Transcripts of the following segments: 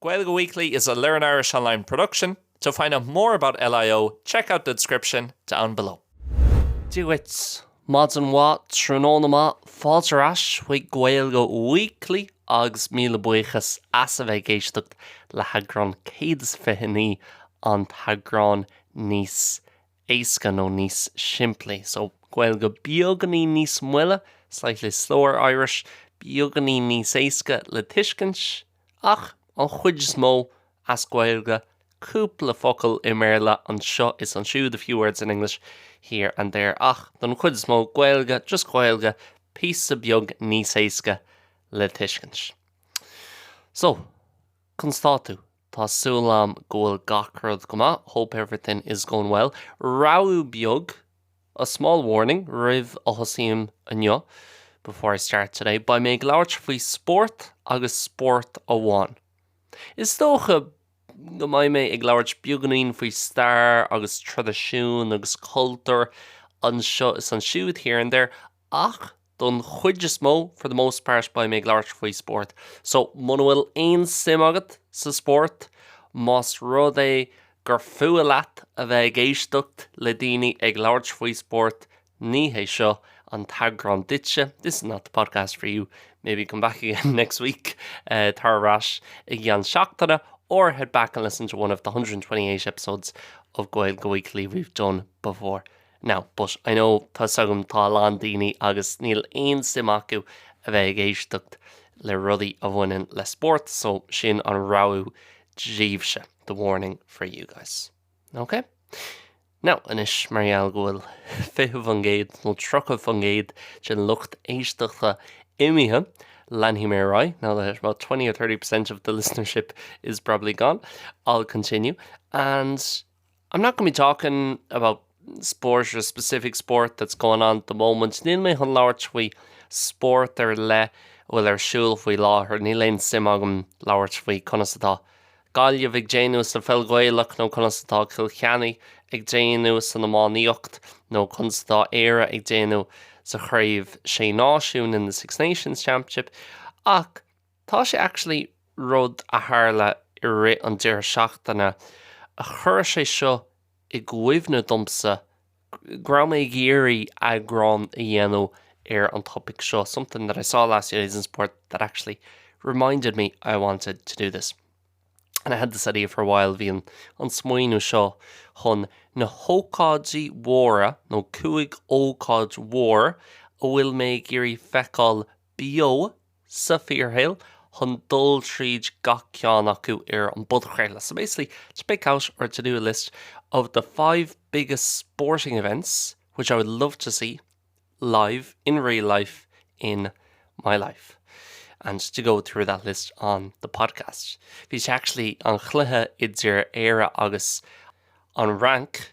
Gaeilge Weekly is a Learn Irish Online production. To find out more about LIO, check out the description down below. Dia dhuit, maidin mhaith, tráthnóna maith, fáilte ar ais chuig Gaeilge Weekly agus míle buíochas as a bheith ag éisteacht le heagrán 129, an t-eagrán níos éasca nó níos simplí. So, Gaeilge beagáinín níos moille, slightly slower Irish, beagáinín níos éasca le tuiscint, ach an chuid is mó as Gaeilge, cúpla focal i mBéarla anseo is ansiúd, a few words in English here and there, ach don chuid is mó, Gaeilge, just Gaeilge, píosa beag níos éasca le tuiscint. So, conas tá tú? Tá súil agam go bhfuil gach rud go maith, hope everything is going well. Rabhadh beag, a small warning, roimh a thosaím inniu, before I start today, beidh mé ag labhairt faoi spórt agus spórt amháin. Is dócha go mbeidh mé ag labhairt beagáinín faoi stair agus traidisiún agus cultúr anseo is ansiúd, here and there, Ach don chuid is mó, for the most part, beidh mé ag labhairt faoi spórt. So, muna bhfuil aon suim agat sa spórt, más rud é gur fuath leat a bheith ag éisteacht le daoine ag labhairt faoi spórt, ní hé seo an t-eagrán duitse, this is not the podcast for you, maybe come back again next week, tar ar ais i gceann seachtaine, or head back and listen to one of the 128 episodes of Gaeilge Weekly we've done before. Now, but I know, tá 'fhios agam, tá a lán daoine agus níl aon suim acu a bheith ag éisteacht le rudaí a bhaineann le spórt, so sin an rabhadh daoibhse, the warning for you guys. Ok? Now, anois, mar gheall go bhfuil 20% nó 30% den lucht éisteachta imithe, leanfaidh mé ar aghaidh, now that about 20 or 30% of the listenership is probably gone, I'll continue, and I'm not going to be talking about sport or a specific sport that's going on at the moment. Níl mé chun labhairt faoi spórt ar leith a bhfuil ar siúl faoi láthair. Níl aon suim agam labhairt faoi conas atá Gaillimh ag déanamh sa pheil Ghaelach nó conas atá Cill Chainnigh ag déanamh san iománaíocht nó conas atá Éire ag déanamh sa chraobh Sé Náisiún in the Six Nations Championship ach Tá sé actually rud a tharla i rith an deireadh seachtaine a chuir sé seo i gcuimhne domsa go raibh mé ag iarraidh eagrán a dhéanamh ar an topaic seo, something that I saw last few days in sport that actually reminded me I wanted to do this. And I had this idea for a while, bhí an smaoineamh seo chun na hócáidí mhóra nó 5 ócáid mhór a bhfuil mé ag iarraidh feiceáil beo sa fíorshaol chun dul tríd gach ceann acu ar an bpodchraoladh. So basically, to pick out or to do a list of the five biggest sporting events which I would love to see live in real life in my life and to go through that list on the podcast. Bhí sé actually an chluiche idir Éire agus an Fhrainc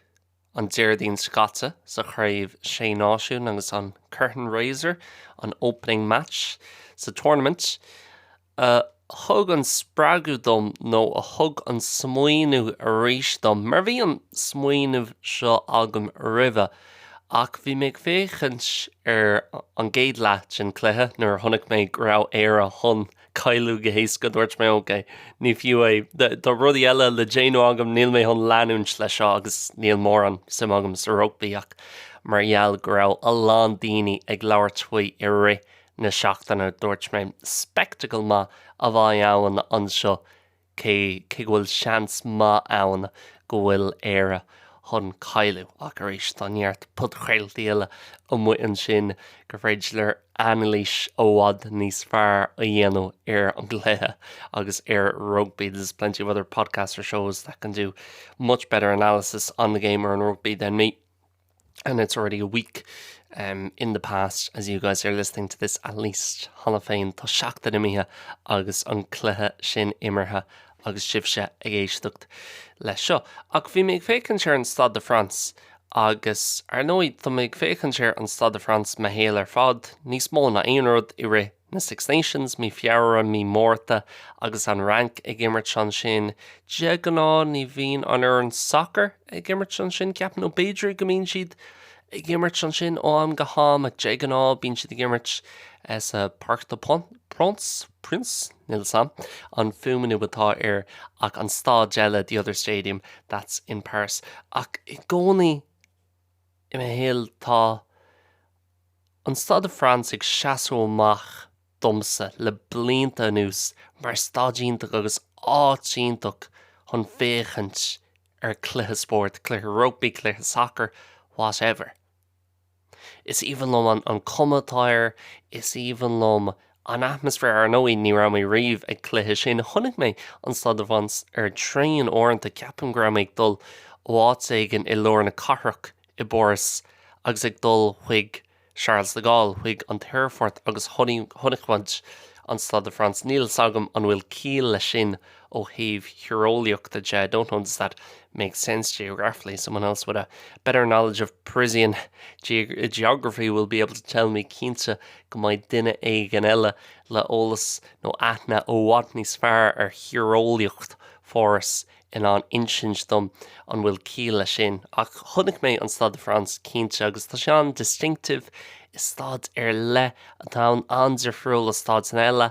an Déardaoin seo caite sa chraobh Sé Náisiún agus an curtain raiser, an opening match sa tournament, a thug an spreagadh dom nó a thug an smaoineamh arís dom, mar bhí an smaoineamh seo agam roimhe ach bhí mé ag féachaint ar an gcéad leath den cluiche nuair a chonaic mé go raibh Éire chun cailleadh go héasca, dúirt mé ok, ní fiú é, tá rudaí eile le déanamh agam, níl mé chun leanúint leis seo agus níl mórán suim agam sa rugbaí ach mar gheall go raibh a lán daoine ag labhairt faoi i rith na seachtaine, dúirt mé spectacle maith a bheidh ann anseo. cé cé go bhfuil seans maith ann go bhfuil Éire chun cailleadh. Ach arís, tá neart podchraoltaí eile amuigh ansin gur féidir leo anailís i bhfad níos fearr a dhéanamh ar an gcluiche agus ar rugbaí. There's plenty of other podcasts or shows that can do much better analysis on the game or on rugby than me. and it's already a week um, in the past as you guys are listening to this at least cheana féin tá seachtain imithe agus an cluiche sin imeartha agus sibhse ag éisteacht leis seo. Ach bhí mé ag féachaint ar an Stade de France agus ar ndóigh tá mé ag féachaint ar an Stade de France mo shaol ar fad níos mó ná aon rud i rith na Six Nations, mí Feabhra, mí Márta agus an Fhrainc ag imirt ansin. De ghnáth ní bhíonn an fhoireann sacair ag imirt ansin, ceapaim, nó b'fhéidir go mbíonn siad ag imirt ansin ó am go ham ach de ghnáth bíonn siad ag imirt. Sa Parc des Princes, Prince, níl 'fhios a'm an fuaimniú atá air ach an staid eile, the other stadium, that's in Paris. Ach i gcónaí i mo shaol tá an Stade de France ag seasamh amach domsa le blianta anuas mar staid iontach agus áit iontach chun féachaint ar cluiche spóirt, cluiche rugbaí, cluiche sacair, whatever. Is aoibhinn liom an cuma atá air, is aoibhinn liom an atmaisféar. Ar ndóigh, ní raibh mé riamh ag cluiche sin. Chonaic mé an Stade de France ar traein uaireanta, ceapaim go raibh mé ag dul ó áit éigin i lár na cathrach i bPáras agus ag dul chuig Charles de Gaulle, chuig an t-aerfort agus chonaic muid an Stade de France. Níl fhios agam an bhfuil ciall leis sin ó thaobh thíreolaíochta de, I don't know does that make sense geographically, someone else with a better knowledge of Parisian geography will be able to tell me cinnte go mbeidh duine éigin eile le eolas nó aithne i bhfad níos fearr ar thíreolaíocht Pháras in ann insint dom an bhfuil ciall leis sin. Ach chonaic mé an Stade de France cinnte agus tá sé an-distinctive, is staid ar leith atá ann, an-difriúil ó staideanna eile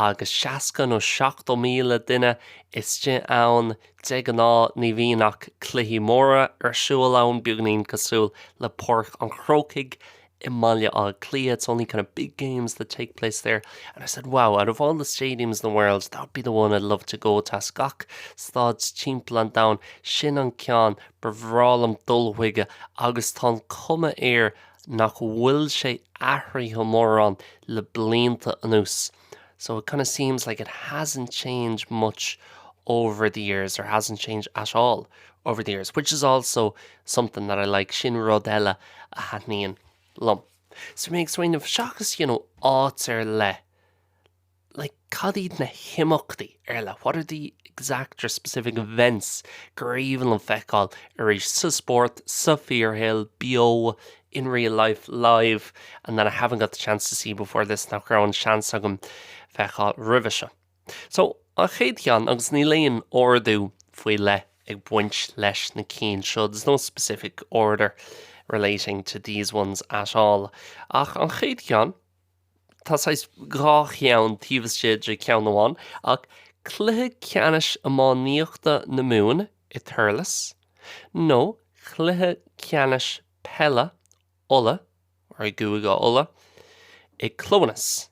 agus 60 nó 70,000 duine istigh ann. De ghnáth ní bhíonn ach cluichí móra ar siúl ann, beagáinín cosúil le Páirc an Chrócaigh i mBaile Átha Cliath, it's only kind of big games that take place there. And I said, wow, out of all the stadiums in the world, that would be the one I'd love to go to. As gach staid timpeall an domhain, sin an ceann ba bhreá liom dul chuige agus tá an cuma air nach bhfuil sé athraithe mórán le blianta anuas. So it kind of seems like it hasn't changed much over the years or hasn't changed at all over the years, which is also something that I like, sin rud eile a thaitníonn liom. So mé ag smaoineamh, seachas, you know, áit ar leith, like, cad iad na himeachtaí ar leith, what are the exact or specific events gur aoibhinn liom feiceáil arís sa spórt, sa fíorshaol, beo, in real life, live, and that I haven't got the chance to see before this, nach raibh an seans agam feiceáil roimhe seo. So, an chéad cheann, agus níl aon ordú faoi leith ag baint leis na cinn seo, there's no specific order relating to these ones at all, ach an chéad cheann, tá saghas dhá cheann taobh istigh de cheann amháin, ach cluiche ceannais iománaíochta na Mumhan i Thurles, nó cluiche ceannais peile Uladh, or i gCúige Uladh, i Clónas.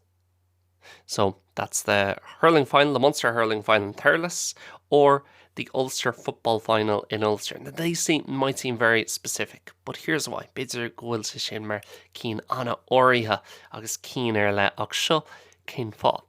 So that's the hurling final, the Munster hurling final in Thurles, or the Ulster football final in Ulster. Now they seem, might seem very specific, but here's why. B'fhéidir go bhfuil sé sin mar cinn an-áirithe agus cinn ar leith ach seo cén fáth.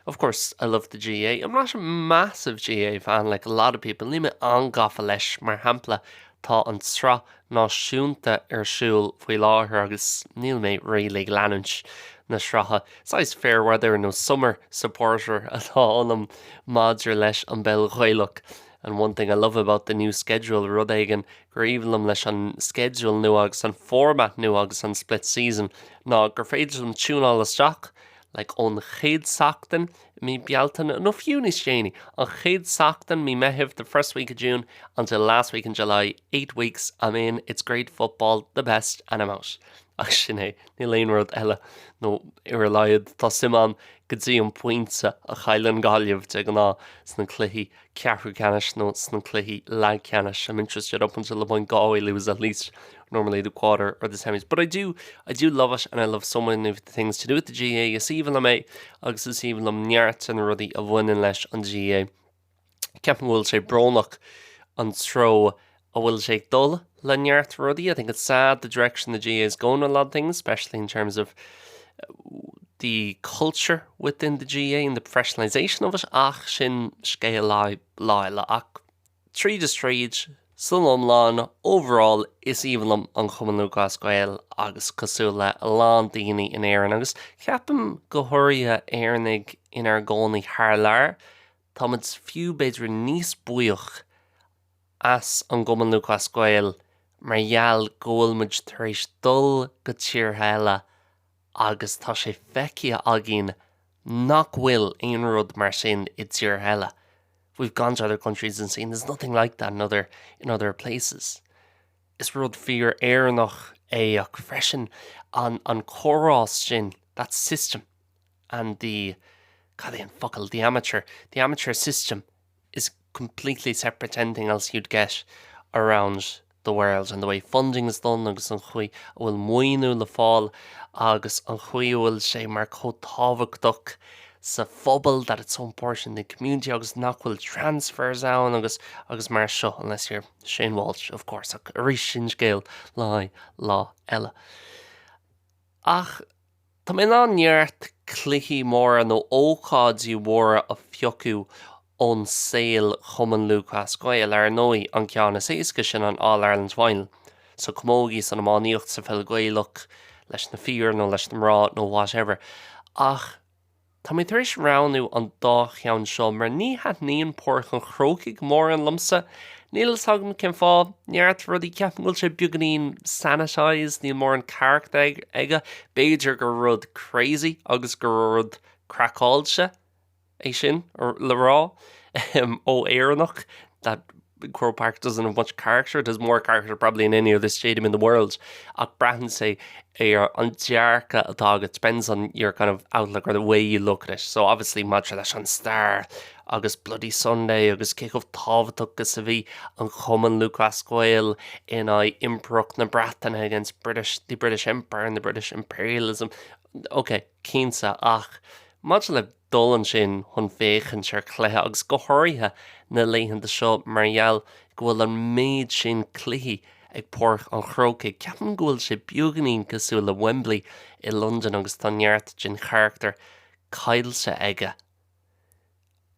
Of course, I love the GAA. I'm not a massive GAA fan like a lot of people. Níl mé an-gafa leis, mar shampla, tá an tsraith náisiúnta ar siúl faoi láthair agus níl mé really ag leanúint na sraithe. Saghas fair weather nó summer supporter atá ionam maidir leis an bpeil Ghaelach. And one thing I love about the new schedule, rud éigin gur aoibhinn liom leis an sceideal nua agus an format nua agus an split season ná gur féidir liom tiúnáil isteach like ón chéad seachtain i mí Bealtaine, nó fiú níos déanaí, an chéad seachtain mí Meithimh, the first week of June until last week in July, 8 weeks, I'm in, it's great football, the best, and I'm out. Ach sin é, níl aon rud eile, nó ar a laghad tá suim a'm go dtí an pointe a chailleann Gaillimh de ghnáth sna cluichí ceathrú ceannais nó sna cluichí leathcheannais. I'm interested up until the point Galway lose at least normally the quarter or the semis. But I do, I do love it and I love so many of the things to do with the GAA. Is aoibhinn liom é agus is aoibhinn liom neart de na rudaí a bhaineann leis an GAA. Ceapaim go bhfuil sé brónach an treo a bhfuil sé ag dul le neart rudaí. I think it's sad the direction the GAA is going with a lot of things, especially in terms of the culture within the GAA and the professionalisation of it ach sin scéal lá eile. Ach tríd is tríd, san iomlán, overall, is aoibhinn liom an Cumann Lúthchleas Gael agus cosúil le a lán daoine in Éirinn agus ceapaim go háirithe Éireannaigh inár gcónaí thar lear, táimid fiú b'fhéidir níos buíoch as an gCumann Lúthchleas Gael mar gheall go bhfuil muid tar éis dul go tíortha eile agus tá sé feicthe againn nach bhfuil aon rud mar sin i dtíortha eile. We've gone to other countries and seen there's nothing like that in other, in other places. Is rud fíor-Éireannach é ach freisin an, an córas sin. That system and the cad é an focal the amateur the amateur system is completely separate to anything else you'd get around the world and the way funding is done agus an chaoi a bhfuil maoiniú le fáil agus an chaoi a bhfuil sé mar chomh tábhachtach sa phobal that it's so important in the community agus nach bhfuil transfers ann agus agus mar seo unless you're Shane Walsh of course ach arís sin scéal le haghaidh lá eile. Ach tá mé in ann neart cluichí móra nó ócáidí mhóra a phiocadh ón saol Chumann Lúthchleas Gael. Ar ndóigh, an ceann is éasca sin an All Ireland Final sa chamógaí, san iománaíocht, sa pheil Ghaelach, leis na fir nó leis na mná nó whatever. Ach Tá mé tar éis roghnú an dá cheann seo mar ní thaitníonn Páirc an Chrócaigh mórán liomsa. Níl fhios agam cén fáth, neart rudaí, ceapaim go bhfuil sé beagáinín sanitised, níl mórán character aige. B'fhéidir gur rud crazy agus gur rud craiceáilte é sin le rá ó Éireannach that Croke Park doesn't have much character, it has more character probably in any other stadium in the world ach braitheann sé ar an dearcadh atá agat, depends on your kind of outlook or the way you look at it. So obviously maidir leis an stair agus Bloody Sunday agus cé chomh tábhachtach is a bhí an Cumann Lúthchleas Gael in aghaidh Impireacht na Breataine against British, the British Empire and the British Imperialism. Ok, cinnte ach maidir le dul ansin chun féachaint ar chluiche agus go háirithe na laethanta seo mar gheall go bhfuil an méid sin cluichí ag Páirc an Chrócaigh. Ceapaim go bhfuil sé beagáinín cosúil le Wembley i Londain agus tá neart den charachtar caillte aige.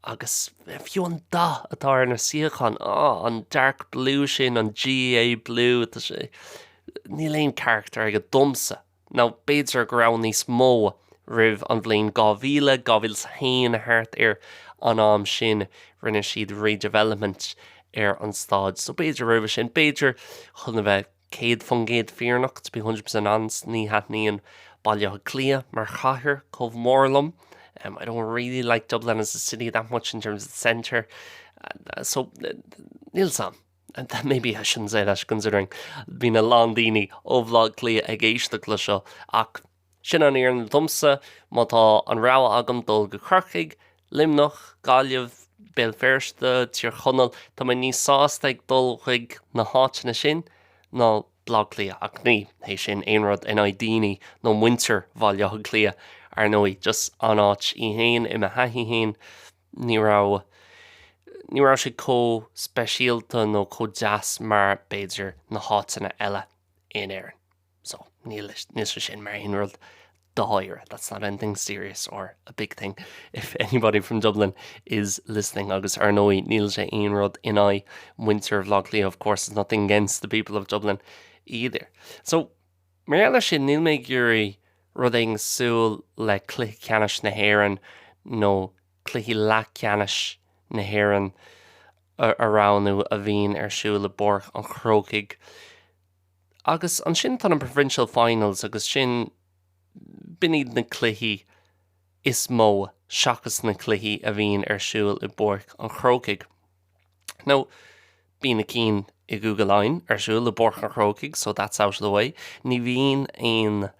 Agus fiú an dath atá ar na suíocháin, ah, an dark blue sin, an GAA blue, tá sé, níl aon charachtar aige domsa. Nó b'fhéidir go raibh níos mó roimh an bhliain 2000, 2001, thart ar an am sin rinne siad redevelopment ar an staid. So b'fhéidir roimhe sin, b'fhéidir chun a bheith 100% fírinneach, to be 100% honest, ní thaitníonn Baile Átha Cliath mar chathair chomh mór liom. Um, I don't really like Dublin as a city that much in terms of the centre. Uh, so níl 's a'm. Maybe I shouldn't say that considering bíonn a lán daoine ó Bhaile Átha Cliath ag éisteacht le seo ach sin an fhírinne domsa má tá an rogha agam dul go Corcaigh, Luimneach, Gaillimh, Béal Feirste, Tír Chonaill, tá mé níos sásta ag dul chuig na háiteanna sin ná Baile Átha Cliath ach ní hé sin aon rud in aghaidh daoine nó muintir Bhaile Átha Cliath ar ndóigh, just an áit í fhéin i mo thaithí fhéin. Ní raibh, ní raibh sé chomh speisialta nó chomh deas mar b'fhéidir na háiteanna eile in Éirinn. So, níl, níl sé sin mar aon rud dáiríre. That's not anything serious or a big thing if anybody from Dublin is listening agus ar ndóigh níl sé aon rud in aghaidh muintir Bhaile Átha Cliath, of course, it's nothing against the people of Dublin either. So, mar gheall air sin, níl mé ag iarraidh rud éigin cosúil le Cluiche Ceannais na hÉireann nó Cluichí Leathcheannais na hÉireann a roghnú a bhíonn ar siúl i bPáirc an Chrócaigh. Agus ansin tá na Provincial Finals agus sin, b'in iad na cluichí is mó seachas na cluichí a bhíonn ar siúl i bPáirc an Chrócaigh. Now, bíonn na cinn i gCúige Laighean ar siúl i bPáirc an Chrócaigh, so that's out of the way. Ní bhíonn aon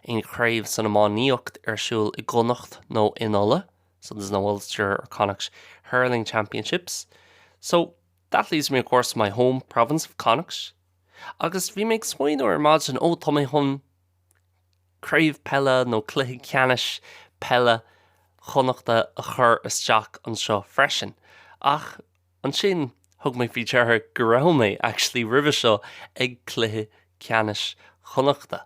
aon chraobh san iománaíocht ar siúl i gConnacht nó in Uladh, so there's no Ulster or Connacht Hurling Championships. So, that leaves me of course my home province of Connacht. Agus bhí mé ag smaoineamh ar maidin, ó tá mé chun craobh peile nó cluiche ceannais peile Chonnachta a chur isteach anseo freisin. Ach ansin thug mé faoi deara go raibh mé actually roimhe seo ag cluiche ceannais Chonnachta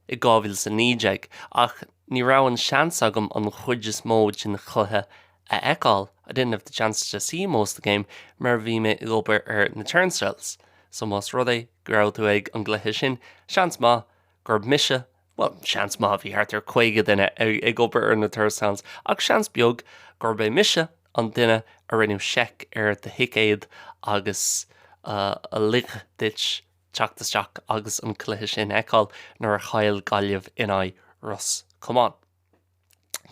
i 2019 ach ní raibh an seans agam an chuid is mó den chluiche a fheiceáil, I didn't have the chance to see most of the game mar bhí mé ag obair ar na turnstiles. So más rud é go raibh tú ag an gcluiche sin, seans maith gurb mise, bhuel, seans maith, bhí thart ar 50 duine ag obair ar na turnstiles, ach seans beag gurb é mise an duine a rinneadh seic ar do thicéad agus a lig duit teacht isteach agus an cluiche sin a fheiceáil nuair a chaill Gaillimh in aghaidh Ros Comáin.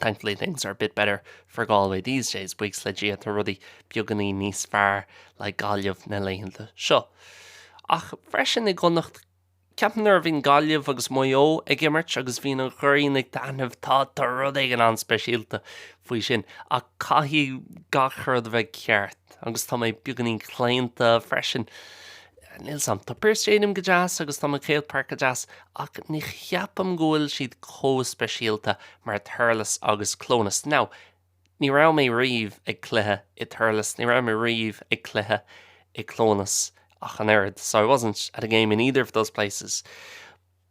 Thankfully things are a bit better for Galway these days, buíochas le Dia tá rudaí beagáinín níos fearr le Gaillimh na laethanta seo. Ach freisin i gConnacht. Ceapaim nuair a bhíonn Gaillimh agus Maigh Eo ag imirt agus bhíonn an ghrian ag taitneamh, tá tá rud éigin an-speisialta faoi sin. Ach caithfidh gach rud a bheith ceart agus tá mé beagáinín claonta freisin. Níl 's a'm, tá Pearse Stadium go deas agus tá MacHale Park go deas ach ní cheapaim go bhfuil siad chomh speisialta mar Thurles agus Clones. Now, Ní raibh mé riamh ag cluiche i Thurles, ní raibh mé riamh ag cluiche i Clones ach an oiread, so I wasn't at a game in either of those places.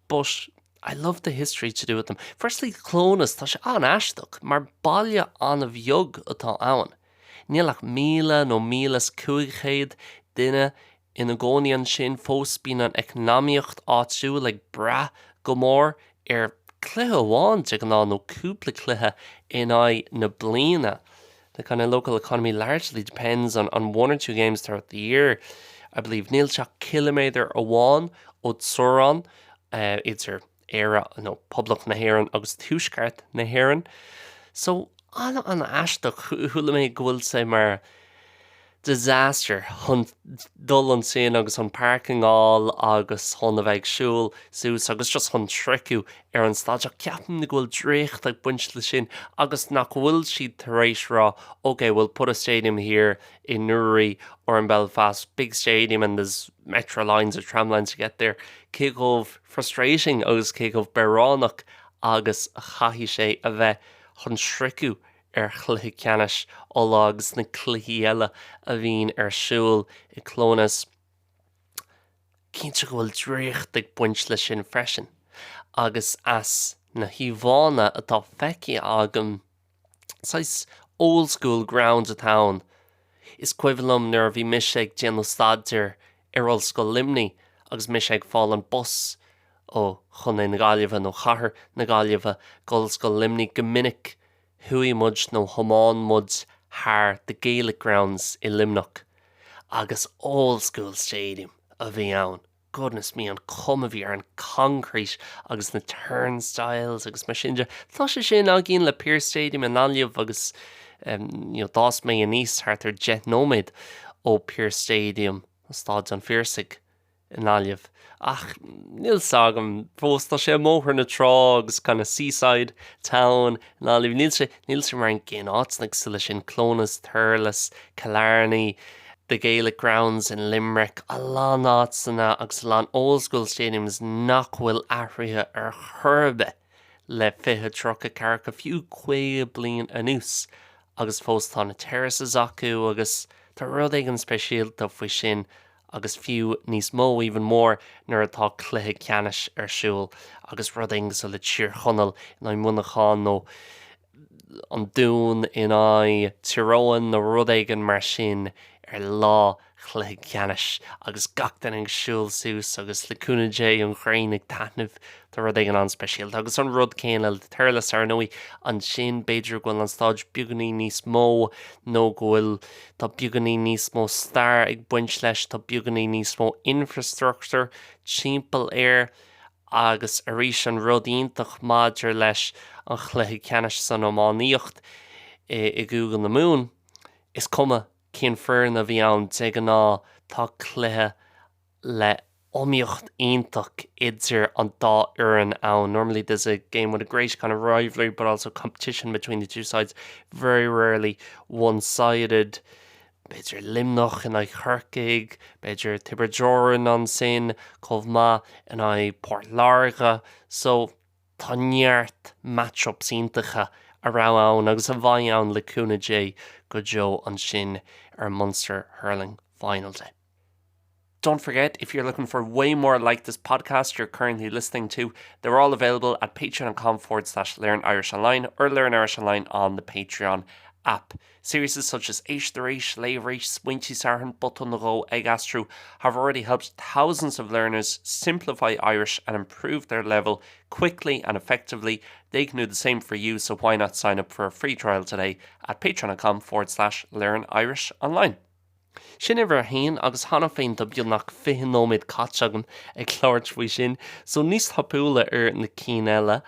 But I love the history to do with them. Firstly, Clones, tá sé an-aisteach mar baile an-bheag atá ann. Níl ach 1,000 nó 1,500 duine ina gcónaí ansin fós, bíonn an eacnamaíocht áitiúil ag brath go mór ar chluiche amháin de ghnáth nó cúpla cluiche in aghaidh na bliana. The kind of local economy largely depends on on one or two games throughout the year, I believe. Níl sé ach ciliméadar amháin ó teorainn idir Éire nó Poblacht na hÉireann agus Tuaisceart na hÉireann. So, an-an-aisteach, chuala mé go bhfuil sé mar disaster chun dul ansin agus chun parking a fháil agus chun a bheith ag siúl suas agus just chun sroicheadh ar an staid ach ceapaim go bhfuil draíocht ag baint le sin agus nach bhfuil siad tar éis rá ok we'll put a stadium here in Newry or in Belfast, big stadium and there's metro lines or tram lines to get there cé chomh frustrating agus cé chomh bearránach agus a chaithfidh sé a bheith chun sroicheadh ar chluiche ceannais Uladh agus na cluichí eile a bhíonn ar siúl i Clones. Cinnte go bhfuil draíocht ag baint leis sin freisin agus as na híomhánna atá feicthe agam, saghas old school ground atá ann. Is cuimhin liom nuair a bhí mise ag déanamh staidéir ar Ollscoil Luimnigh agus mise ag fáil an bus ó Chontae na Gaillimhe nó Chathair na Gaillimhe go Ollscoil Luimnigh go minic chuaigh muid nó thiomáin muid thar the Gaelic Grounds i Luimneach agus old school stadium a bhí ann, goodness me an chuma a bhí ar an concrete agus na turnstiles agus mar sin de. Tá sé sin againn le Pearse Stadium i nGaillimh agus you know d'fhás mé aníos thart ar 10 nóiméad ó Pearse Stadium, Staid an Phiarsaigh. i nGaillimh. Ach níl 's agam fós, tá sé i mBóthar na Trá agus kind of seaside town i nGaillimh. Níl sé, níl sé mar an gcéanna áiteanna cosúil leis sin, Clones, Thurles, Killarney, the Gaelic Grounds in Limerick, a lán áiteanna agus a lán old school stadiums nach bhfuil athraithe ar chor ar bith le 20, 30, 40, fiú 50 bliain anuas agus fós tá na terraces acu agus tá rud éigin speisialta faoi sin agus fiú níos mó, even more, nuair atá cluiche ceannais ar siúl agus rud éigin cosúil le Tír Chonaill in aghaidh Muineachán nó an Dún in aghaidh Tír Eoghain nó rud éigin mar sin ar lá chluiche ceannais agus gach duine ag siúl suas agus le cúnamh Dé an ghrian ag taitneamh. Tá rud éigin an-speisialta agus an rud céanna le Thurles ar ndóigh ansin b'fhéidir go bhfuil an staid beagáinín níos mó nó go bhfuil tá beagáinín níos mó stair ag baint leis, tá beagáinín níos mó infrastructure timpeall air agus arís an rud iontach maidir leis an chluiche ceannais san iománaíocht i gCúige na Mumhan, is cuma cén foireann a bhí ann de ghnáth tá cluiche le iomaíocht iontach idir an dá fhoireann ann. Normally there's a game with a great kind of rivalry but also competition between the two sides, very rarely one-sided. B'fhéidir Luimneach in aghaidh Chorcaigh, b'fhéidir Tiobraid Árann ansin chomh maith in aghaidh Port Láirge. So tá neart match-ups iontacha a raibh ann agus a bheidh ann le cúnamh Dé go deo ansin ar Munster Hurling Final Day. Don't forget, if you're looking for way more like this podcast you're currently listening to, they're all available at patreon.com forward slash learn Irish online or learn Irish online on the Patreon app. Series such as Éist Arís, Léigh Arís, Smaointe Sathairn, Botún nó Dhó, Ag Aistriú have already helped thousands of learners simplify Irish and improve their level quickly and effectively. They can do the same for you, so why not sign up for a free trial today at patreon.com forward slash learn Irish online. Sin uimhir a haon, agus cheana féin tá beagnach 20 nóiméad caite agam ag labhairt faoi sin, so níos tapúla ar na cinn eile.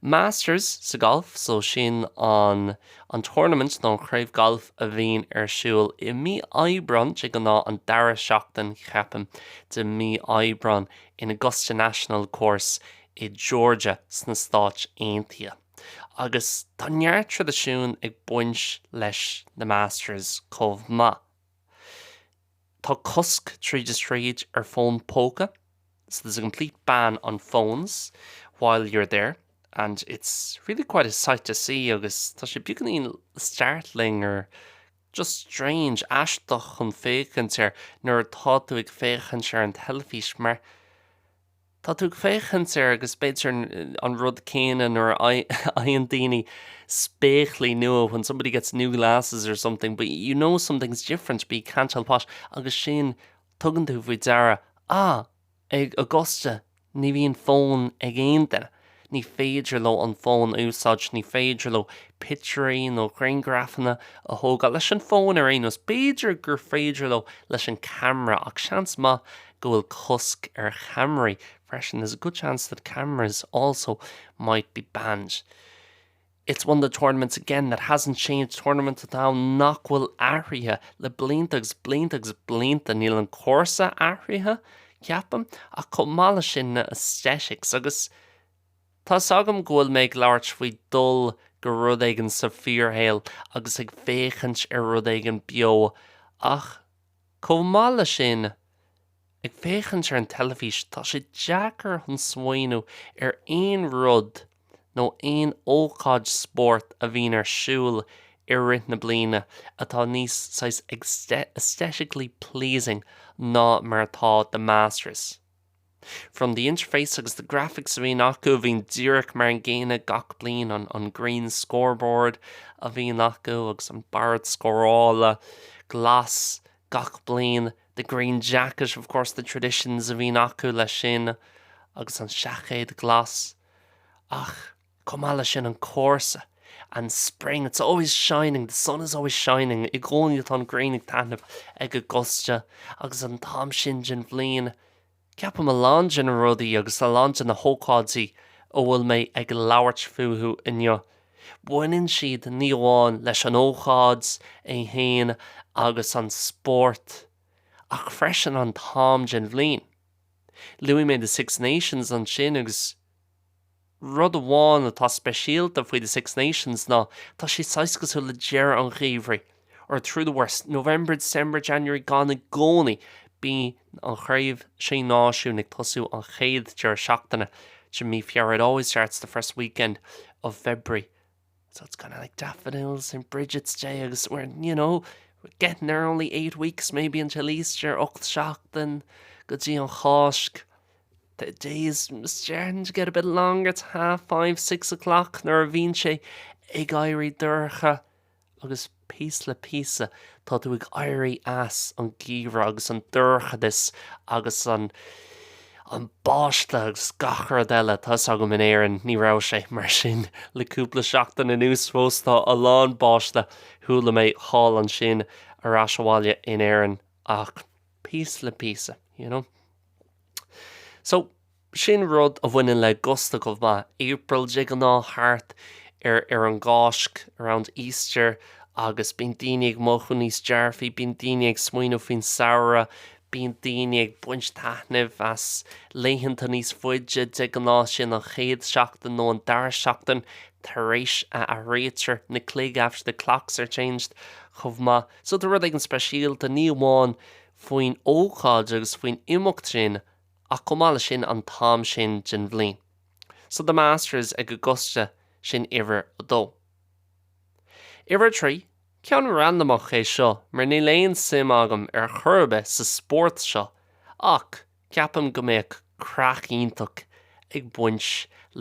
Masters sa galf, so sin an an tournament nó an chraobh gailf a bhíonn ar siúl i mí Aibreán, de ghnáth an dara seachtain, ceapaim, de mí Aibreán in Augusta National Course i Georgia sna Stáit Aontaithe. Agus tá neart traidisiún ag baint leis na Masters chomh maith. Tá cosc tríd is tríd ar fón póca, so there's a complete ban on phones while you're there and it's really quite a sight to see agus tá sé beagáinín startling or just strange, aisteach chun féachaint air nuair atá tú ag féachaint ar an teilifís mar Tá tú ag féachaint air agus b'fhéidir an rud céanna nuair a fhaigheann daoine spéaclaí nua, when somebody gets new glasses or something, but you know something's different but you can't tell what agus sin, tugann tú faoi deara, ah, ag Augusta ní bhíonn fón ag aon duine. Ní féidir leo an fón a úsáid, ní féidir leo pictiúirí nó grianghrafanna a thógáil leis an fón ar aon nós. B'fhéidir gur féidir leo leis an camera ach seans maith go bhfuil cosc ar cheamaraí freisin. There's a good chance that cameras also might be banned. It's one of the tournaments again that hasn't changed tournament atá ann nach bhfuil athraithe le blianta agus blianta agus blianta. Níl an cúrsa athraithe, ceapaim, ach chomh maith leis sin na aesthetics agus tá's agam go bhfuil mé ag labhairt faoi dul go rud éigin sa fíorshaol agus ag féachaint ar rud éigin beo ach Chomh maith leis sin, ag féachaint ar an teilifís, tá sé deacair chun smaoineamh ar aon rud nó aon ócáid spóirt a bhíonn ar siúl i rith na bliana atá níos saghas aesthetically pleasing ná mar atá The Masters. From the interface agus the graphics a bhíonn acu, a bhíonn díreach mar an gcéanna gach bliain, an an green scoreboard a bhíonn acu agus an bord scórála glas gach bliain, the green jacket of course, the traditions a bhíonn acu leis sin agus an seaicéad glas. Ach chomh maith leis sin an cúrsa, and spring, it's always shining, the sun is always shining, i gcónaí tá an ghrian ag taitneamh ag Augusta agus an t-am sin den bhliain, Ceapaim a lán de na rudaí agus a lán de na hócáidí a bhfuil mé ag labhairt fúthu inniu, baineann siad ní amháin leis an ócáid é fhéin agus an spórt, ach freisin an t-am den bhliain. Luaigh mé The Six Nations ansin agus Rud amháin atá speisialta faoi The Six Nations ná tá sé saghas cosúil le deireadh an gheimhridh, or through the worst, November, December, January, gann i gcónaí, bíonn an chraobh Sé Náisiún ag tosú an chéad deireadh seachtaine de mí Feabhra, it always starts the first weekend of February. So it's kind of like daffodils, St Bridget's Day agus we're, you know, we're getting there only 8 weeks maybe until Easter, 8 seachtain go dtí an Cháisc. The days starting to get a bit longer, it's half five, six o'clock nuair a bhíonn sé ag éirí dorcha. Agus píosa le píosa tá tú ag éirí as an geimhreadh agus an dorchadas agus an an báisteach agus gach rud eile. Tá 'fhios agam in Éirinn ní raibh sé mar sin le cúpla seachtain anuas fós tá a lán báisteach chuala mé thall ansin ar ais abhaile in Éirinn ach píosa le píosa, you know. So, Sin rud a bhaineann le Augusta chomh maith, April de ghnáth thart ar ar an gCáisc, around Easter, agus bíonn daoine ag mothú níos dearfaí, bíonn daoine ag smaoineamh faoin samhradh, bíonn daoine ag baint taitnimh as laethanta níos faide, de ghnáth sin an chéad seachtain nó an dara seachtain tar éis a athraítear na cloig after the clocks are changed chomh maith. So tá rud éigin speisialta, ní amháin faoin ócáid agus faoin imeacht sin, ach chomh maith leis sin an t-am sin den bhliain. So the Masters ag Augusta, sin uimhir a dó. Uimhir a trí, ceann randamach é seo mar níl aon suim agam ar chor ar bith sa spórt seo ach ceapaim go mbeadh craic iontach ag baint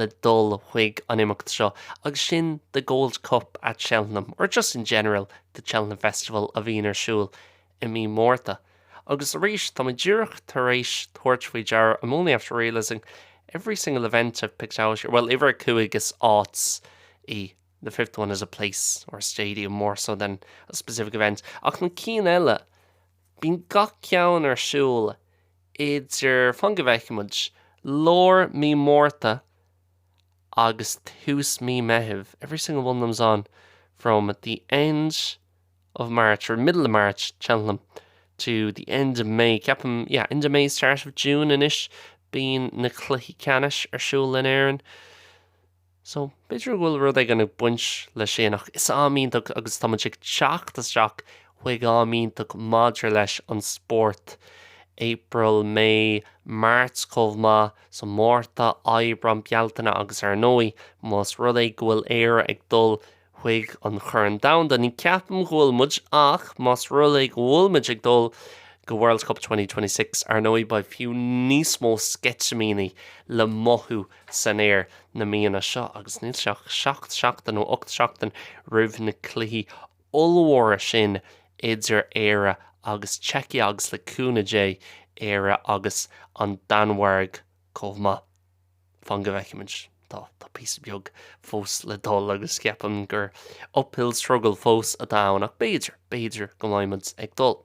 le dul chuig an imeacht seo agus sin the Gold Cup at Cheltenham or just in general the Cheltenham Festival a bhíonn ar siúl i mí Márta. Agus arís, tá mé díreach tar éis tabhairt faoi deara, I'm only after realising every single event I've picked out here, well, uimhir a cúig is áit í, the fifth one is a place or a stadium more so than a specific event, ach na cinn eile, bíonn gach ceann ar siúl idir, fan go bhfeicfidh muid, lár mí Márta. agus tús mí Meithimh, every single one of them's on from the end of March, or middle of March, Cheltenham, to the end of May, ceapaim, yeah, end of May, start of June anois, bíonn na cluichí ceannais ar siúl in Éirinn. So, b'fhéidir go bhfuil rud éigin ag baint leis sin ach is am iontach agus tá muid ag teacht isteach chuig am iontach maidir leis an spórt. April, May, March chomh maith, so Márta, Aibreán, Bealtaine agus ar ndóigh más rud é go bhfuil Éire ag dul chuig an Chorn Domhanda. Ní ceapaim go bhfuil muid ach más rud é go bhfuil muid ag dul go World Cup 2026 ar ndóigh beidh fiú níos mó sceitimíní le mothú san aer na míonna seo agus níl sé ach 7 seachtain nó 8 seachtain roimh na cluichí ollmhóra sin idir Éire agus Czechia agus le cúnamh Dé Éire agus an Danmhairg chomh maith. Fan go bhfeicfimid. Tá, tá píosa beag fós le dul agus ceapaim gur uphill struggle fós atá ann ach b'fhéidir, b'fhéidir go mbeidh muid ag dul.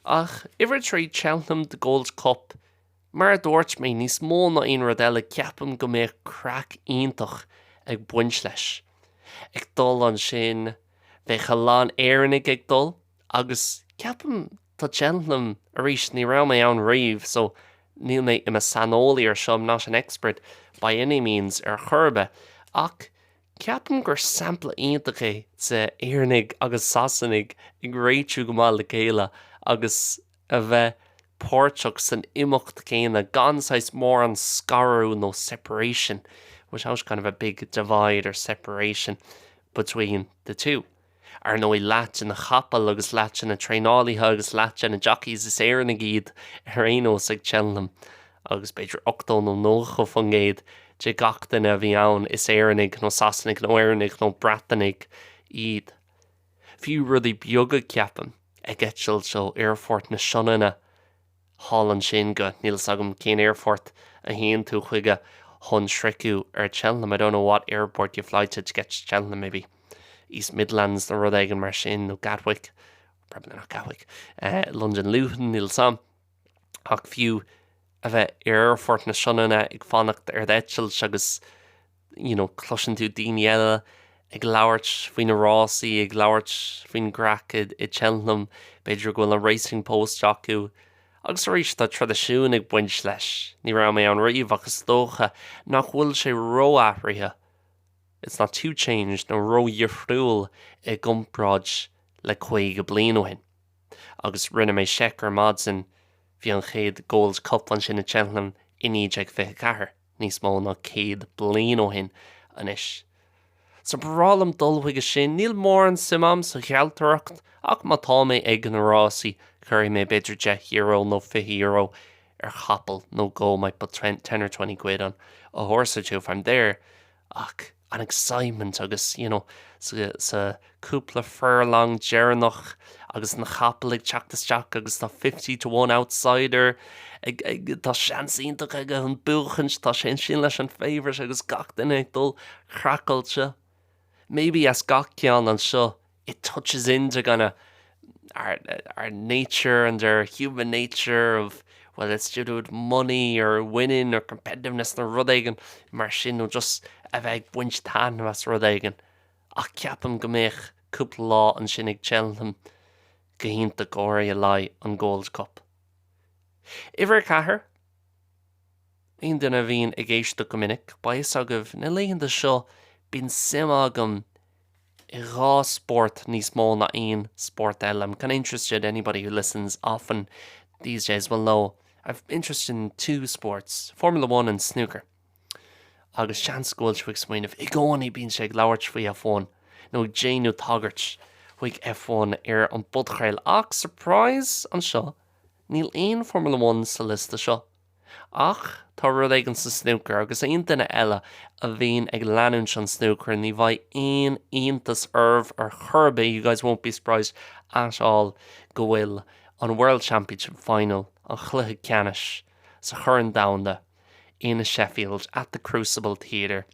Ach uimhir 3, Cheltenham, The Gold Cup, mar a dúirt mé, níos mó ná aon rud eile, ceapaim go mbeadh craic iontach ag baint leis. Ag dul ansin, bheadh a lán Éireannaigh ag dul agus ceapaim Tá Cheltenham, arís, ní raibh mé ann riamh so níl mé i mo saineolaí ar seo, I'm not an expert by any means ar chor ar bith, ach ceapaim gur sampla iontach é de Éireannaigh agus Sasanaigh ag réitiú go maith le chéile agus a bheith páirteach san imeacht céanna gan saghas mórán scaradh nó separation, without kind of a big divide or separation between the two. Ar ndóigh, leath de na capaill agus leath de na traenálaithe agus leath de na jockeys, is Éireannaigh iad ar aon nós ag Cheltenham agus b'fhéidir 80 nó 90% de gach duine a bhí ann, is Éireannaigh nó Sasanaigh nó Éireannaigh nó Breatanaigh iad. Fiú rudaí beaga, ceapaim, ag eitilt ó Aerfort na Sionainne, thall ansin go, níl fhios agam cén aerfort a théann tú chuige chun sroicheadh ar Cheltenham, I don't know what airport you fly to to get to Cheltenham, maybe East Midlands nó rud éigin mar sin, nó Gatwick, probably not Gatwick, eh, London Luton, níl fhios agam. Ach fiú a bheith ar aerfort na Sionainne ag fanacht ar d'eitilt agus you know, cloiseann tú daoine eile ag labhairt faoi na rásaí, ag labhairt faoin gcraic i Cheltenham, b'fhéidir go bhfuil an Racing Post acu. Agus arís, tá traidisiún ag baint leis. Ní raibh mé ann riamh ach is dócha nach bhfuil sé ró-athraithe, it's not too changed, nó ró-dhifriúil i gcomparáid le 50 bliain ó shin. Agus rinne mé seic ar maidin, bhí an chéad Gold Cup ansin i Cheltenham i 1924. níos mó ná 100 bliain ó shin anois. So ba bhreá liom dul chuige sin. Níl mórán suim a'm sa ghealltóireacht ach má tá mé ag na rásaí cuirfidh mé b'fhéidir €10 nó €20 ar chapall nó dhó, might put ten or 20 quid on a horse or two if I'm there ach an excitement agus you know sa sa cúpla furlong deireanach agus na capaill ag teacht isteach agus tá 50 to 1 outsider ag ag tá seans iontach aige an buachaint tá sé ansin leis an favourite agus gach duine ag dul craiceáilte maybe as gach ceann anseo it touches into kind of our, our nature and our human nature of whether it's to do with money or winning or competitiveness nó rud éigin mar sin nó just a bheith ag baint taitneamh as rud éigin. Ach ceapaim go mbeadh cúpla lá ansin ag Cheltenham go hiontach go háirithe le haghaidh an Gold Cup. Uimhir 4, Aon duine a bhíonn ag éisteacht go minic, beidh fhios agaibh na laethanta seo bíonn suim agam i dhá spórt níos mó ná aon spórt eile. I'm kind of interested, anybody who listens often these days will know I've interest in two sports, Formula One and snooker. Agus seans go bhfuil sibh ag smaoineamh, i gcónaí bíonn sé ag labhairt faoi F1 nó ag déanamh tagairt chuig F1 ar an bpodchraoladh. Ach surprise anseo, níl aon Formula One sa liosta seo. Ach tá rud éigin sa snúcar agus aon duine eile a bhíonn ag leanúint an snúcar ní bheidh aon iontas oraibh ar chor ar bith, you guys won't be surprised at all, go bhfuil an World Championship Final, an chluiche ceannais sa Chorn Domhanda in Sheffield at the Crucible Theatre,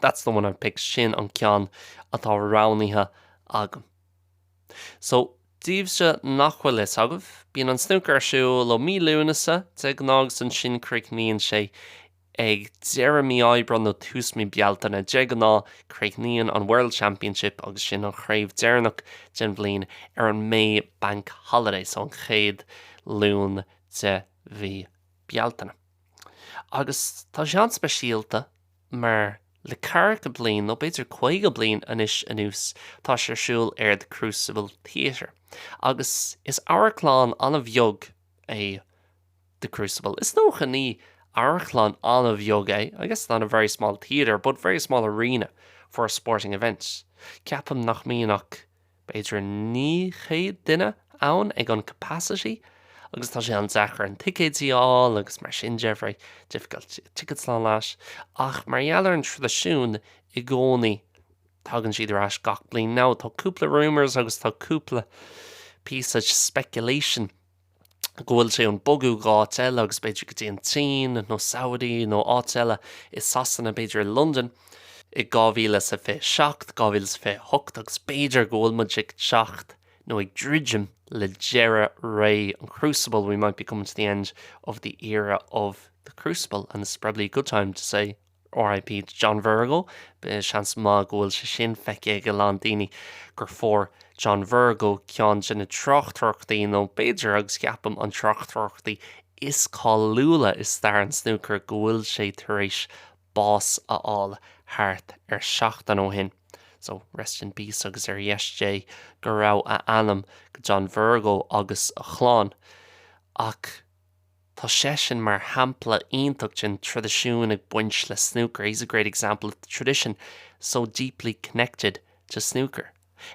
that's the one I've picked, sin an ceann atá roghnaithe agam. So, daoibhse nach bhfuil fhios agaibh, bíonn an snúcar ar siúl ó mí Lúnasa de ghnáth agus ansin críochnaíonn sé Ag deireadh mí Aibreán nó tús mí Bealtaine, de ghnáth, críochnaíonn an World Championship agus sin an chraobh deireanach den bhliain ar an May Bank Holiday, so an chéad Luan de mhí Bealtaine. Agus tá sé an-speisialta mar le ceathracha bliain, nó b'fhéidir 50 bliain anois anuas, tá sé ar siúl ar The Crucible Theatre. Agus is amharclann an-bheag é The Crucible. Is dócha ní amharclann an-bheag é, I guess not a very small theatre, but very small arena for a sporting event. Ceapaim nach mbíonn ach b'fhéidir 900 duine ann ag an capacity agus tá sé an-deacair an ticéidí a fháil agus mar sin de, very difficult tickets and all that. Ach mar gheall ar an traidisiún i gcónaí tagann siad ar ais gach bliain. Now tá cúpla rumours agus tá cúpla píosa speculation go bhfuil sé chun bogadh go áit eile agus b'fhéidir go dtí an tSín nó Saudi nó áit eile i Sasana, b'fhéidir i Londain i 2027, 2028 agus b'fhéidir go bhfuil muid ag teacht nó ag druidim le deireadh ré an Crucible, we might be coming to the end of the era of the Crucible and it's probably a good time to say RIP to John Virgo, seans maith go bhfuil sé sin feicthe ag a lán daoine gur fuair John Virgo ceann de na tráchtaireachtaí, nó b'fhéidir, agus ceapaim, an tráchtaireachtaí is cáiliúla i stair an snúcair, go bhfuil sé tar éis bás a fháil thart ar seachtain ó shin. So, rest in peace agus ar dheis Dé go raibh a anam go John Virgo agus a chlann. Ach. Tá seisean mar shampla iontach den traidisiún ag baint le snúcar, he's a great example of the tradition so deeply connected to snooker.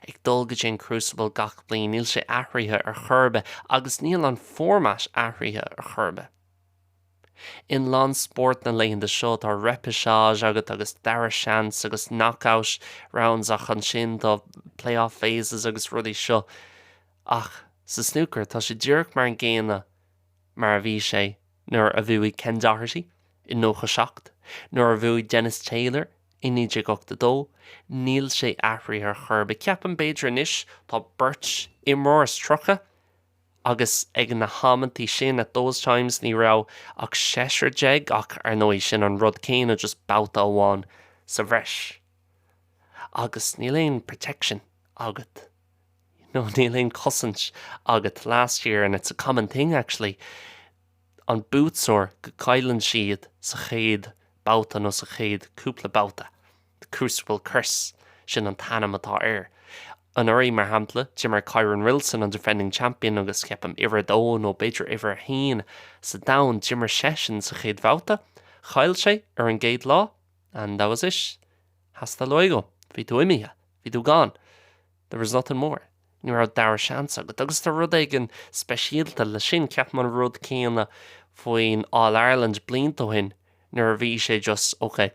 Ag dul go dtí an Crucible gach bliain, níl sé athraithe ar chor ar bith agus níl an format athraithe ar chor ar bith. In lán spórt na laethanta seo tá repechage agat agus dara seans agus knockout rounds ach ansin tá play-off phases agus rudaí seo ach sa snúcar tá sé díreach mar an gcéanna mar a bhí sé nuair a bhuaigh Ken Doherty i 97, nuair a bhuaigh Dennis Taylor i 1982, níl sé athraithe ar chor ar bith. Ceapaim b'fhéidir anois tá beirt imreoir as 30 agus ag na hamantaí sin, at those times, ní raibh ach seisear déag ach ar ndóigh sin an rud céanna just babhta amháin sa bhreis agus níl aon protection agat. nó níl aon chosaint agat last year and it's a common thing actually an buaiteoir go gcailleann siad sa chéad babhta nó sa chéad cúpla babhta. The Crucible Curse, sin an t-ainm atá air. Anuraidh, mar shampla, d'imir Kyren Wilson, an defending champion agus ceapaim uimhir a dó nó b'fhéidir uimhir a haon sa domhan, d'imir seisean sa chéad bhabhta, chaill sé ar an gcéad lá and that was it. Hasta luego. Bhí tú imithe. Bhí tú gone. There was nothing more. Ní raibh dara seans agat. Agus tá rud éigin speisialta le sin. Ceapaim an rud céanna faoin All Ireland blianta ó shin nuair a bhí sé just, ok,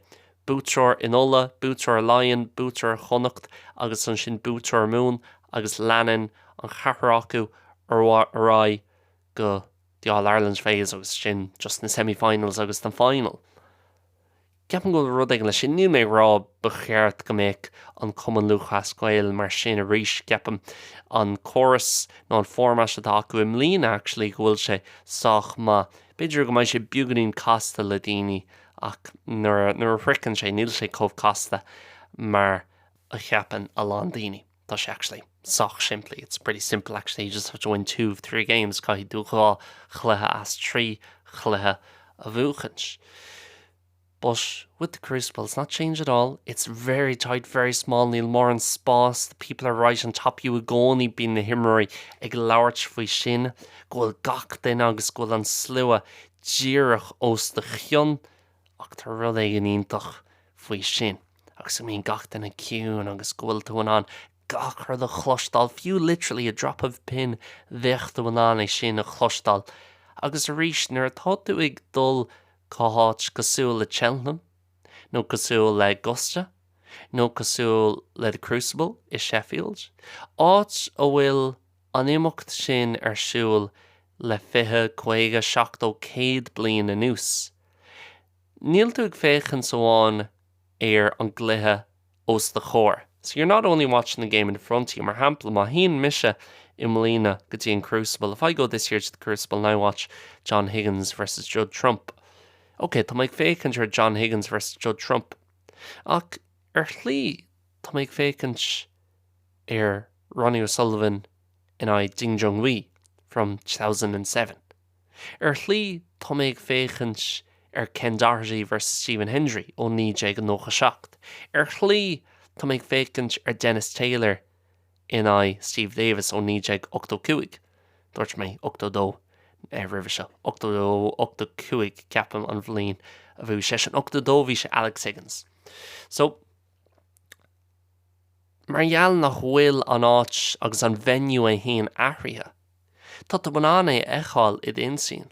buaiteoir in Uladh, buaiteoir i Laighean, buaiteoir i Chonnacht agus ansin buaiteoir i Mumhan agus leanann an ceathrar acu ar aghaidh go the All Ireland phase agus sin just na semi-finals agus the final. Ceapaim go bhfuil rud éigin leis sin. Níl mé ag rá ba cheart go mbeadh an Cumann Lúthchleas Gael mar sin arís. Ceapaim an córas nó an format atá acu i mbliana actually go bhfuil sé sách maith. B'fhéidir go mbeidh sé beagáinín casta le daoine ach nuair a nuair a shroicheann sé níl sé chomh casta mar a cheapann a lán daoine. Tá sé actually sách simplí. It's pretty simple actually, you just have to win two of three games, caithfidh tú dhá chluiche as trí chluiche a bhuachaint. But with the Crucible, it's not changed at all, it's very tight, very small, níl mórán spás, the people are right on top of you i gcónaí, bíonn na himreoirí ag labhairt faoi sin, go bhfuil gach duine agus go bhfuil an slua díreach os do chionn, ach tá rud éigin iontach faoi sin. Agus go mbíonn gach duine ciúin agus go bhfuil tú in ann gach rud a chloisteáil, fiú literally a drop of pin, bheadh tú in ann é sin a chloisteáil. Agus arís, nuair atá tú ag dul Go háit cosúil le Cheltenham, nó cosúil le Augusta, nó cosúil le The Crucible i Sheffield, áit a bhfuil an imeacht sin ar siúl le 20, 50, 70, 100 bliain anuas. Níl tú ag féachaint amháin ar an gcluiche os do chomhair. So you're not only watching the game in front of you. Mar shampla, má théann mise i mbliana go dtí an Crucible, if I go this year to the Crucible and I watch John Higgins versus Judd Trump, Ok, tá mé ag féachaint ar John Higgins versus Judd Trump, ach ar shlí tá mé ag féachaint ar Ronnie O'Sullivan in aghaidh Ding Junhui from 2007. Ar shlí tá mé ag féachaint ar Ken Doherty versus Stephen Hendry ó 1997. Ar shlí tá mé ag féachaint ar Dennis Taylor in aghaidh Steve Davis ó 1985. Dúirt mé 82 roimhe seo. 82, 85 ceapaim an bhliain a bhuaigh seisean. 82 bhí sé Alex Higgins. So, mar gheall nach bhfuil an áit agus an venue é féin athraithe, tá tú in ann é a fheiceáil i d'intinn.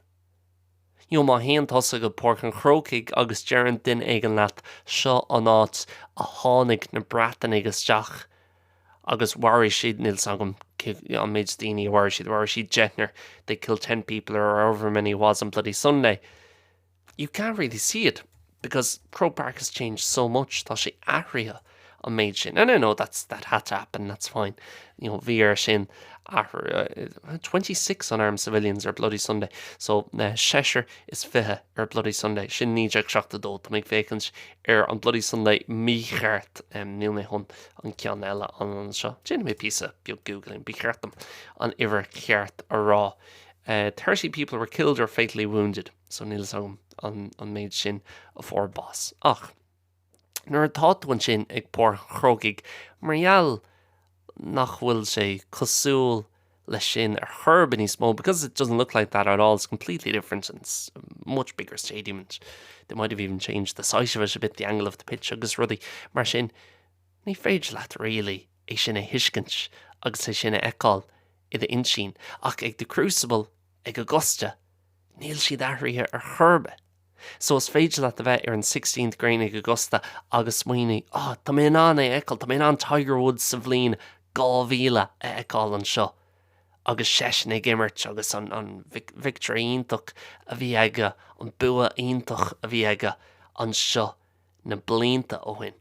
You know, má théann tusa go Páirc an Chrócaigh agus deireann duine éigin leat seo an áit a tháinig na Breatanaigh isteach agus mharaigh siad, níl 's agam an méid daoine a mharaigh siad, mharaigh siad deichniúr, they killed ten people or however many it was on Bloody Sunday. You can't really see it because Croke Park has changed so much, tá sé athraithe an méid sin. And I know that's, that had to happen, that's fine. You know, bhí air sin athrú, 26 unarmed civilians ar Bloody Sunday, so seisear is 20 ar Bloody Sunday, sin 1972, tá mé ag féachaint ar an Bloody Sunday mícheart, níl mé chun an ceann eile anseo. Déanfaidh mé píosa beag googling, ba cheart dom an uimhir cheart a rá. 30 people were killed or fatally wounded, so níl a fhios agam an méid sin a fuair bás. Ach nuair atá tú ansin ag Páirc an Chrócaigh, mar gheall nach bhfuil sé cosúil leis sin ar chor ar bith níos mó, because it doesn't look like that at all, it's completely different and it's a much bigger stadium and they might have even changed the site of it a bit, the angle of the pitch agus rudaí mar sin, ní féidir leat really é sin a thuiscint agus é sin a fheiceáil i d'intinn. Ach ag The Crucible, ag Augusta, níl siad athraithe ar chor ar bith. So is féidir leat a bheith ar an sixteenth green ag Augusta agus smaoineamh, ah, tá mé in ann é a fheiceáil, tá mé in ann Tiger Woods sa bhliain 2000 a fheiceáil anseo agus seisean ag imirt agus an, an victory iontach a bhí aige, an bua iontach a bhí aige anseo na blianta ó shin.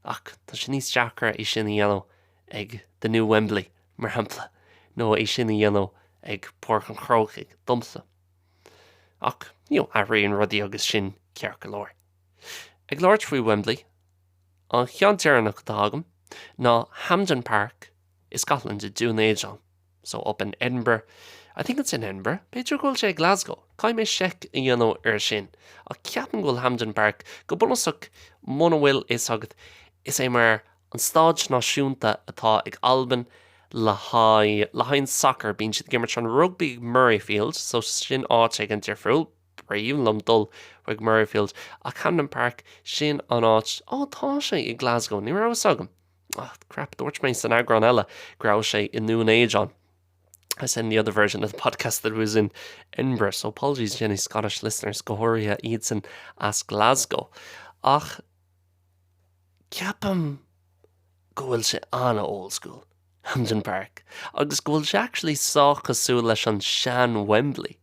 Ach tá sé níos deacra é sin a dhéanamh ag The New Wembley, mar shampla, nó é sin a dhéanamh ag Páirc an Chrócaigh, domsa. Ach, you know, athraíonn rudaí agus sin ceart go leor. Ag labhairt faoi Wembley, an ceann deireanach atá agam ná Hampden Park i Scotland, i Dún Éideann, so up in Edinburgh, I think it's in Edinburgh, b'fhéidir go bhfuil sé i Glasgow, caithfidh mé seic a dhéanamh ar sin, ach ceapaim go bhfuil Hampden Park, go bunúsach, muna bhfuil fhios agat, is é mar an staid náisiúnta atá ag Albain le haghaidh le haghaidh an sacar, bíonn siad ag imirt an rugbaí ag Murrayfield, so sin áit éigin difriúil, b'aoibhinn liom dul chuig Murrayfield, ach Hampden Park, sin an áit, ó tá sé i Glasgow, ní raibh fhios agam. Ah, crap, dúirt mé san eagrán eile go raibh sé i nDún Éideann. I said in the other version of the podcast that it was in Edinburgh, so apologies to any Scottish listeners, go háirithe iadsan as Glasgow. Ach ceapaim go bhfuil sé an-old school, Hampden Park, agus go bhfuil sé actually sách cosúil leis an sean Wembley.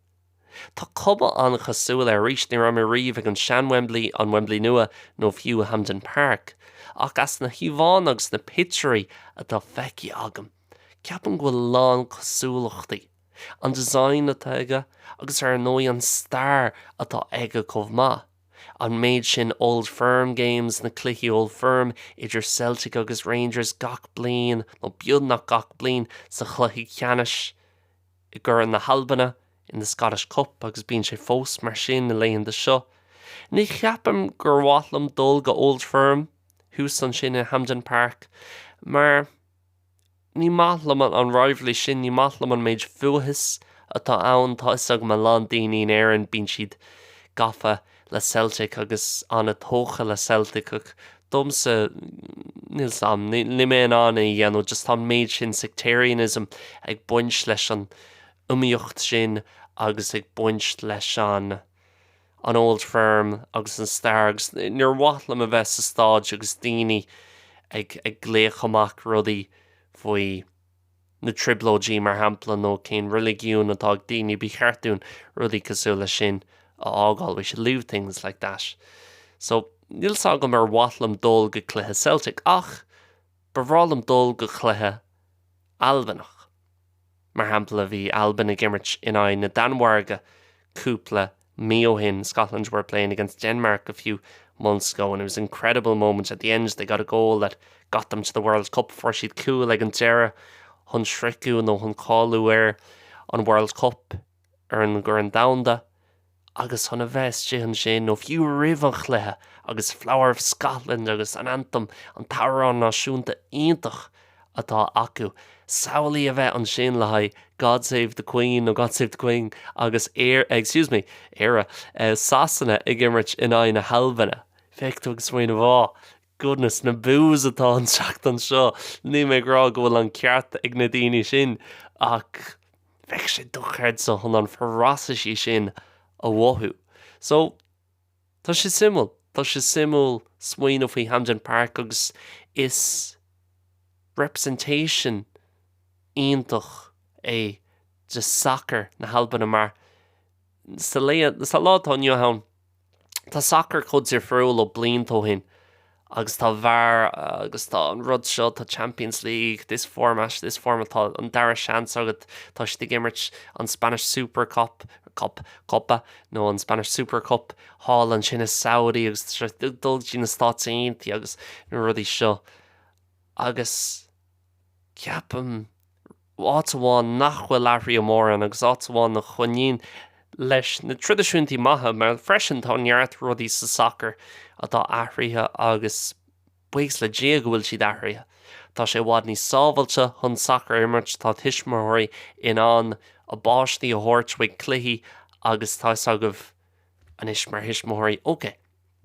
Tá cuma an-chosúil air. Arís, ní raibh mé riamh ag an sean-Wembley, an Wembley nua nó fiú Hampden Park, ach as na híomhánna agus na pictiúirí atá feicthe agam, ceapaim go bhfuil a lán cosúlachtaí. An design atá aige agus ar ndóigh an stair atá aige chomh maith. An méid sin Old Firm games, na cluichí Old Firm idir Celtic agus Rangers gach bliain, nó beagnach gach bliain, sa chluiche ceannais. i gCorn na hAlbana, in the Scottish Cup, agus bíonn sé fós mar sin na laethanta seo. Ní cheapaim gur mhaith liom dul go Old Firm, thuas ansin i Hampden Park, mar ní maith liom an rivalry sin, ní maith liom an méid fuathais atá ann. Tá fhios agam a lán daoine in Éirinn, bíonn siad gafa le Celtic agus an-tógtha le Celtic ach domsa, níl 's a'm, níl mé in ann é a dhéanamh, just tá an méid sin sectarianism ag baint leis an iomaíocht sin agus ag baint leis an an Old Firm agus an stair agus níor mhaith liom a bheith sa staid agus daoine ag ag glaoch amach rudaí faoi na trioblóidí, mar shampla, nó cén reiligiún atá ag daoine, ba cheart dúinn rudaí cosúil leis sin a fhágáil, we should leave things like that. So, níl 's agam ar mhaith liom dul go cluiche Celtic, ach ba bhreá liom dul go cluiche Albanach. Mar shampla, bhí Albain ag imirt in aghaidh na Danmhairge cúpla. mí ó shin, Scotland were playing against Denmark a few months ago and it was an incredible moment at the end they got a goal that got them to the World Cup fuair siad cúl ag an deireadh chun sroicheadh nó chun cáiliú ar an World Cup ar an gCorn Domhanda agus chun a bheith istigh ansin nó fiú roimh an chluiche agus Flower of Scotland agus an anthem, an t-amhrán náisiúnta iontach atá acu. Samhlaigh a bheith ansin le haghaidh God Save the Queen nó God Save the King agus Éire, excuse me, Éire, Sasana ag imirt in aghaidh na hAlbana. Bheadh tú ag smaoineamh, oh, goodness, na boos atá an teacht anseo. Níl mé ag rá go bhfuil an ceart ag na daoine sin ach bheadh sé dochreidte chun an ferocity sin a mhothú. So, tá sé suimiúil, tá sé suimiúil smaoineamh faoi Hampden Park agus is representation iontach é de sacar na hAlban mar sa lá atá inniu ann tá sacar chomh difriúil ó blianta ó shin agus tá VAR agus tá an rud seo, tá Champions League, this format, this format, tá an dara seans agat, tá siad ag imirt an Spanish Super Cup, Cup, Copa nó an Spanish Super Cup thall ansin i Saudi agus tá siad ag dul go dtí na Stáit Aontaithe agus na rudaí seo agus ceapaim áit amháin nach bhfuil athraithe mórán agus áit amháin a choinníonn leis na traidisiúntaí maithe mar freisin tá neart rudaí sa sacar atá athraithe agus buíochas le Dia go bhfuil siad athraithe. Tá sé i bhfad níos sábháilte chun sacar a imirt, tá tuismitheoirí in ann a bpáistí a thabhairt chuig cluichí agus tá fhios agaibh anois mar thuismitheoirí, ok,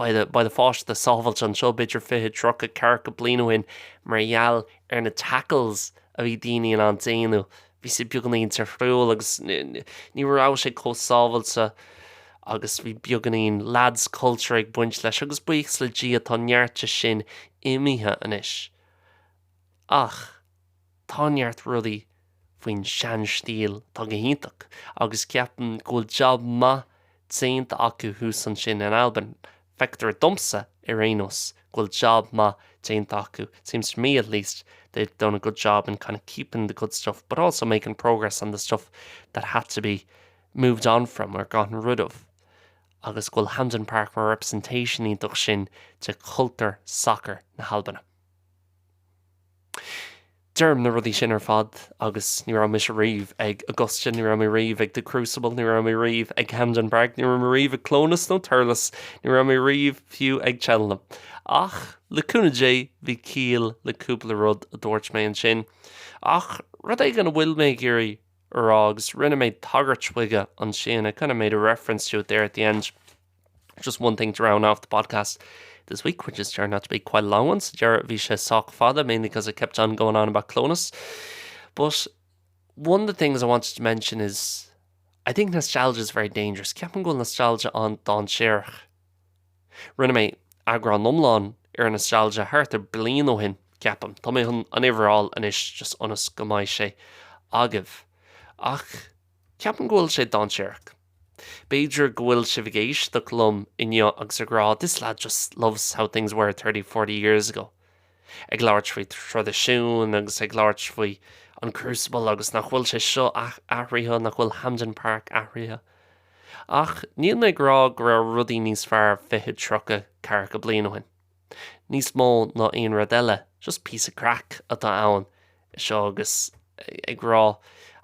beidh do pháiste sábháilte anseo b'fhéidir 20, 30, 40 bliain ó shin mar gheall ar na tackles a bhí daoine in ann déanamh, bhí siad beagáinín difriúil agus ní raibh sé chomh sábháilte agus bhí beagáinín lads culture ag baint leis agus buíochas le Dia tá neart de sin imithe anois. Ach tá neart rudaí faoin sean-stíl atá go hiontach agus ceapaim go bhfuil jab maith déanta acu thuas ansin in Albain. Feictear domsa ar aon nós go bhfuil jab maith déanta acu, it seems to me at least they've done a good job in kind of keeping the good stuff but also making progress on the stuff that had to be moved on from or gotten rid of agus go bhfuil Hampden Park mar representation iontach sin de chultúr sacair na hAlban. Deirim na rudaí sin ar fad agus ní raibh mise riamh ag Augusta, ní raibh mé riamh ag The Crucible, ní raibh mé riamh ag Hampden Park, ní raibh mé riamh ag Clónas nó Thurles, ní raibh mé riamh fiú ag Cheltenham. Ach, le cúnamh Dé, bhí ciall le cúpla rud a dúirt mé ansin. Ach rud éigin a bhfuil mé ag iarraidh a rá agus rinne mé tagairt chuige ansin, I kind of made a reference to it there at the end. Just one thing to round off the podcast this week, which is turned out to be quite a long one. Sa deireadh bhí sé sách fada, mainly because I kept on going on about Clónas. But one of the things I wanted to mention is I think nostalgia is very dangerous. Ceapaim go bhfuil nostalgia an-dainséarach. Rinne mé eagrán iomlán ar nostalgia thart ar bliain ó shin, ceapaim. Tá mé chun an uimhir a fháil anois just ionas go mbeidh sé agaibh. Ach ceapaim go bhfuil sé dainséarach. B'fhéidir go bhfuil sibh ag éisteacht liom inniu agus ag rá this lad just loves how things were 30, 40 years ago. Ag labhairt faoi thraidisiún agus ag labhairt faoi an Crucible agus nach bhfuil sé seo athraithe, nach bhfuil Hampden Park athraithe. Ach níl mé ag rá go raibh rudaí níos fearr 20, 30, 40 bliain ó shin. Níos mó ná aon rud eile, just píosa craic atá ann seo agus ag rá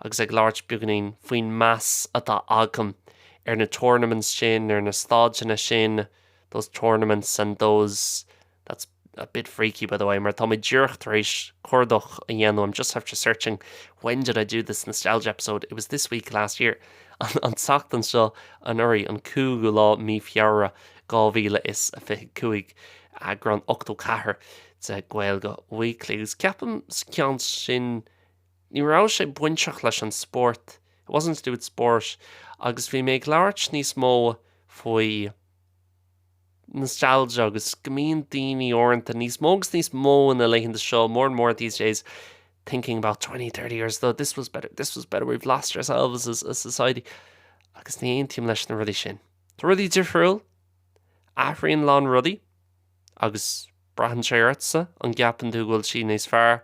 agus ag labhairt beagáinín faoin meas atá agam ar na tournaments sin, ar na staideanna sin, those tournaments and those, that's a bit freaky by the way, mar tá mé díreach tar éis cuardach a dhéanamh, I'm just after searching when did I do this nostalgia episode, it was this week last year, an tseachtain seo anuraidh, an 5ú lá mí Feabhra 2025, eagrán 84 de Gaeilge Weekly. Agus ceapaim sa cheann sin ní raibh sé bainteach leis an spórt, it wasn't to do with sport, agus bhí mé ag labhairt níos mó faoi nostalgia agus go mbíonn daoine uaireanta níos mó agus níos mó na laethanta seo, more and more these days, thinking about 20, 30 years ago, this was better, this was better, we've lost ourselves as a society. Agus ní aontaím leis na rudaí sin. Tá rudaí difriúil, athraíonn a lán rudaí agus braitheann sé ortsa an gceapann tú go bhfuil siad níos fearr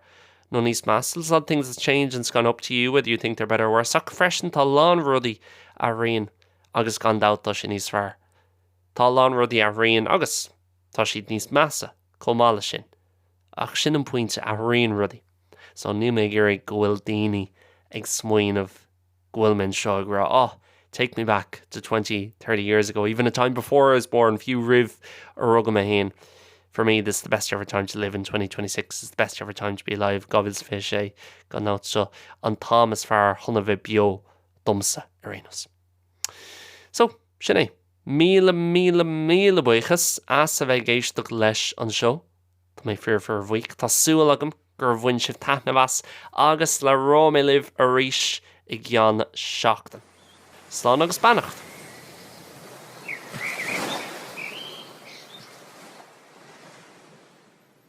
nó níos measa. There's a lot of things that change and it's kind of up to you whether you think they're better or worse. Ach freisin tá a lán rudaí a athraíonn. Agus gan dabht tá sé níos fearr. Tá a lán rudaí a athraíonn agus tá siad níos measa chomh maith leis sin. Ach sin an pointe, athraíonn rudaí. So níl mé ag iarraidh go bhfuil daoine ag smaoineamh go bhfuil mé anseo ag rá oh, take me back to 20, 30 years ago, even a time before I was born, fiú roimh a rugadh mé féin. For me, this is the best ever time to live in 2026, is the best ever time to be alive, 2026, gan dabht seo an t-am is fearr chun a bheith beo domsa ar aon nós. So, sin é. Míle, míle, míle buíochas as a bheith ag éisteacht leis an seó. Tá mé fíor fíor bhuíoch. Tá súil agam gur bhain sibh taitneamh as agus labhróidh mé libh arís i gceann seachtain. Slán agus beannacht!